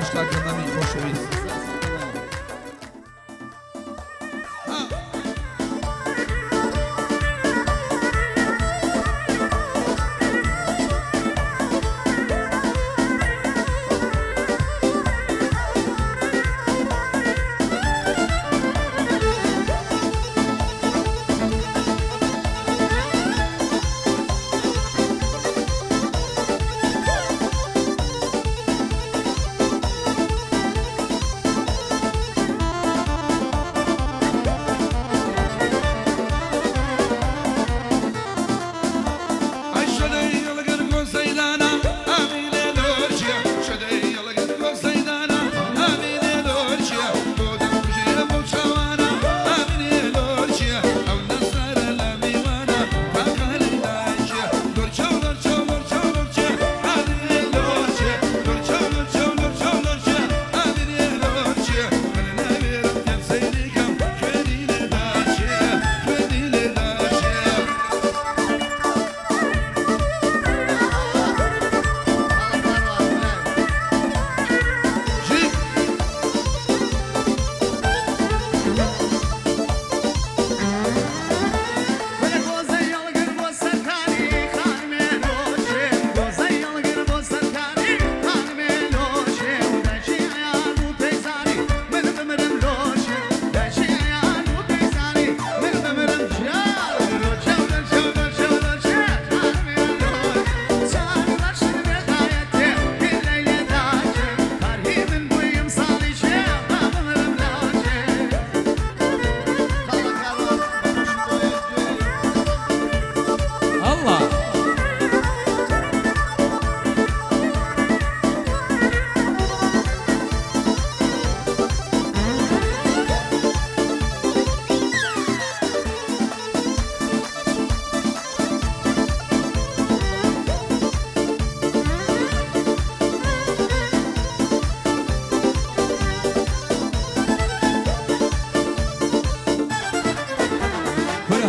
تۆش کاکە مەمی خۆشەویست.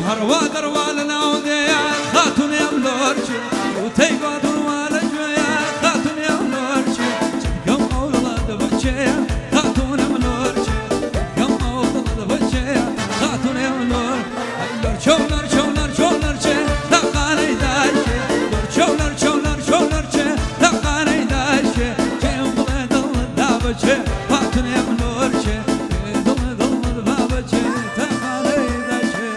هەروا دەڕوا لە ناو دێیا خاتونێ ئەم لۆرچێ وتەی گۆدووا لە گوێیا خاتونێ ئەم لۆرچێ چگەم ئەو دڵە دەبەچێیە خاتونم لۆرچێ گەم ئەو دڵە دەبەچێیە خاتونێ ئەم لۆر ئەی لۆرچۆ لۆرچۆ لۆرچۆ لۆرچێ تاقانەی دایکێ لۆرچۆ لۆرچۆ لۆرچۆ لۆرچێ تاقانەی دایکێ کێم بڵێ دڵت دابەچێ خاتونێ ئەم لۆرچێ دڵ دڵت بابەچێ تاقانەی دایکێ.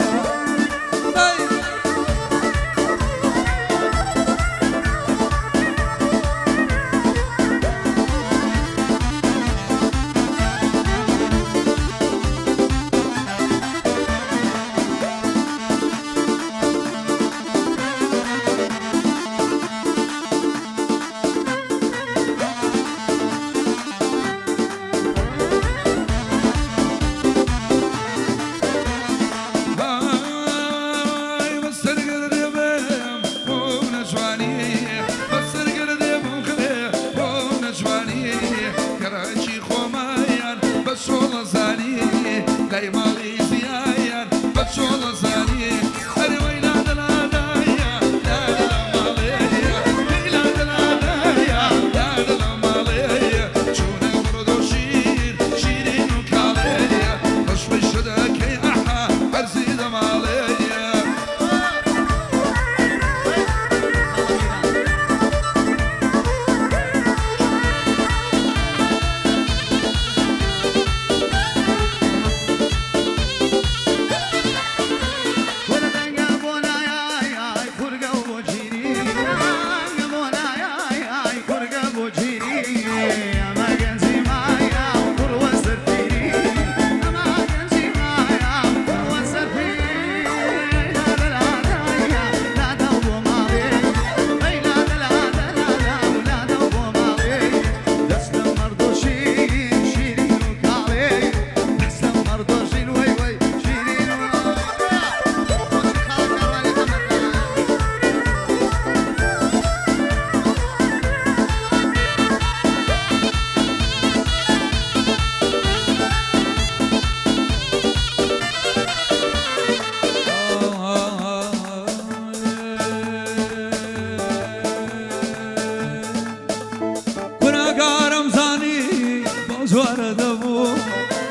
جوانە دەبوو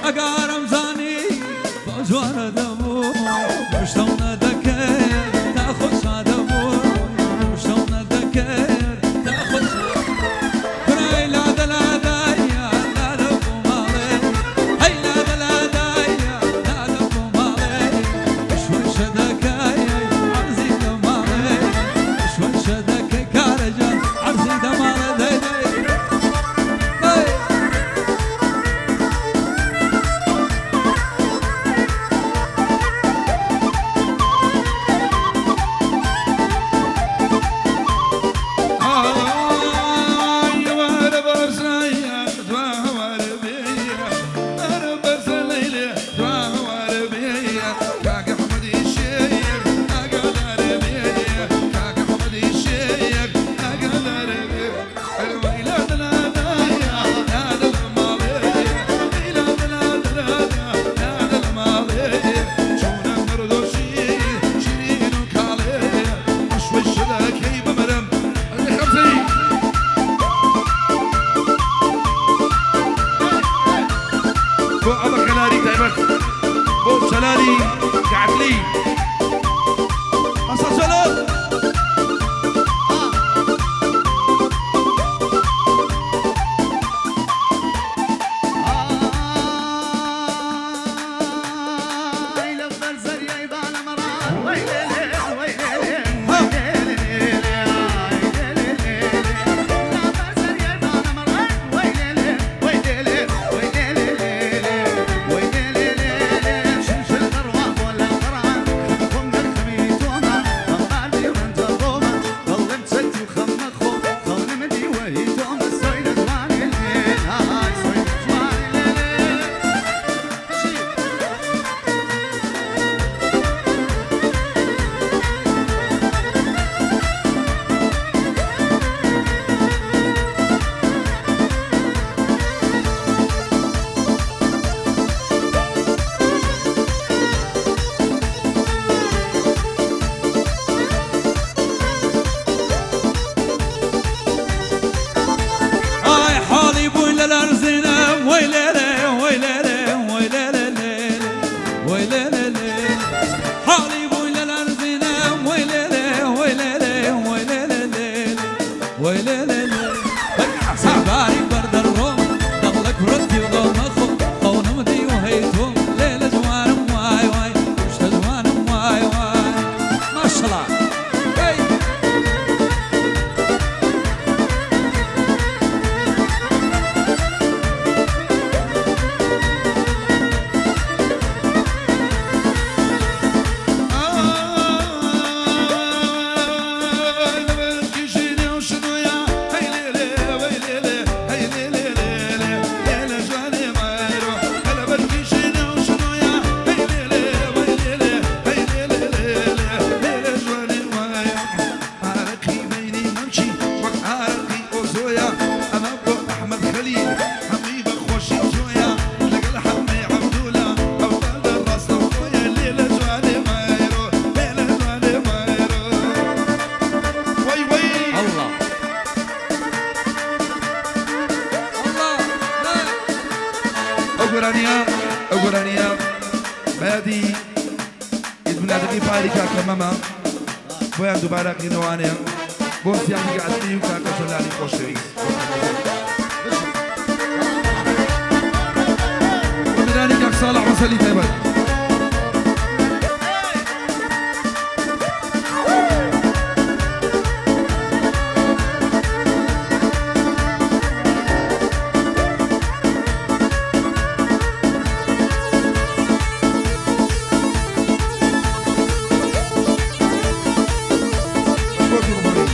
ئەگارم زانی بەو جوانە دەبوو مشتم نەدەکرد تا خۆت شادەبوو مشتم نەدەکرد تا خۆت برای لادە لادایە لادە بۆ ماڵێ هەی لادە لادایە لادە بۆ ماڵێ شوشە دەکای عەرزی دەماڵێ شوشە دەکەی کارەجان عەرزی دەماڵێ دەی دەی دەی. وارە بەرزایە دوا هەوارە بێیە ئەرە بەرزە لەیلێ دوا هەوارە بێیە کاکە حەمەدی شێر ئاگادارە بێیە کاکە حەمەدی شێر ئاگادارە بێ ئەرە وەی لادە لادایە لادە لە ماڵێ ئەی لادە لادە لادا لادە لە ماڵێ چوونە مەردۆشی شیرین و کاڵێ مەشوەی شەدەکەی بمرم ئەرێ خەمزەی. بۆ ئەمە کەلاری تایبەت بۆ جەلالی کەعبلی. حەسەن جەلال. ئای لەبەر زەریای بالەمەڕان وەی لێلێ وەی لێلێ وەی لێلێ لێلێ ئای لێلێ لێلێ لەبەر زەریای بالەمەڕان وەی لێلێ وەی لێلێ وەی لێلێ لێلێ وەی لێلێ لێلێ شل دەڕوا بۆ لەمەڕان خەم دەخەمی تۆمە خەمبار بی ڕەنجە ڕۆمە دڵم چەتی و خەم مەخۆ خەونم دیوەی تۆمە سۆی لە جوانی لێ ئای سۆی لە جوانی لێلێ. ئای حاڵی بووین لە لەرزینە وەی لێرێ وەی لێرێ وەی لێرێ لێرێ وەی لێرێ لێرێ حاڵی بووین لە لەرزینە وەی لێرێ وەی لێرێ وەی لێرێ لێرێ وەی لێرێ لێرێ سەرباری بەردەڕۆم دەڵە کوڕەتی غەمەخۆ خەونم دی و هەی تۆم لێلە جوانم وای وای شتە جوانم وای وای ماشەڵا هەی. وي وي. الله الله لا. ئەو گۆرانیە ئەو گۆرانیە بەیادی ئیدمنادەکەی پاری کاکە مەمە بۆیان دووبارە کردنەوانەیە بۆ زیانی گەعدلی و کاکە جەلالی خۆشەویست بۆ کاک ساڵح مەسەلی تایبەت. بۆ بڕی.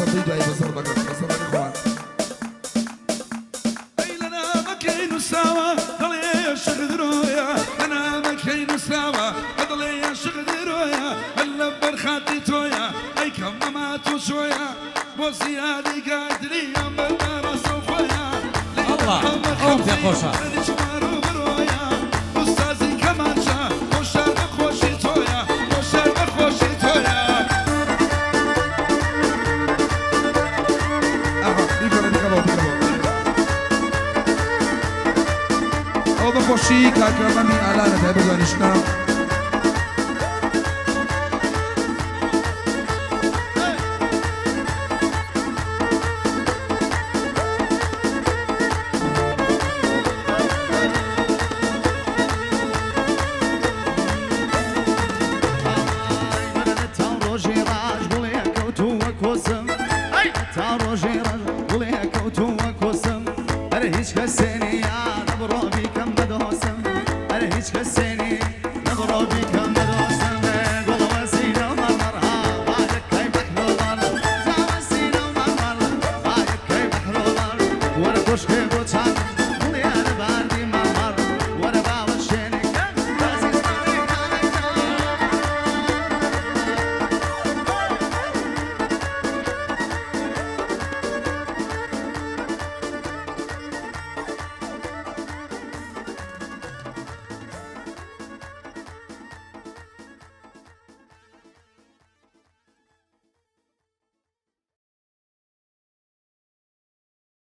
سەدەی دوایی بە زەڕبەکە بە زەڕبەکە خۆمان. ئەی لە نامەکەی نووسراوە دەڵێ عشق درۆیە، لە نامەکەی نووسراوە دەڵێ عشق درۆیە، هەر لەبەر خاتری تۆیە ئەی کەم مەمات و چۆیە، بۆ زیادی گایتریان بەردە ڕاستەوخۆیە، ئەڵڵا ئەوم پێ خۆشە. ئوستازی کەمانچە هۆشیار بە خۆشی تۆیە، هۆشیار بە خۆشی تۆیە. ئەها بیگەڕێ بیکەمەوە بیکەمەوە. ئەوە بە خۆشی کاکە مەمی ئالانە تایبەت دانیشتنە.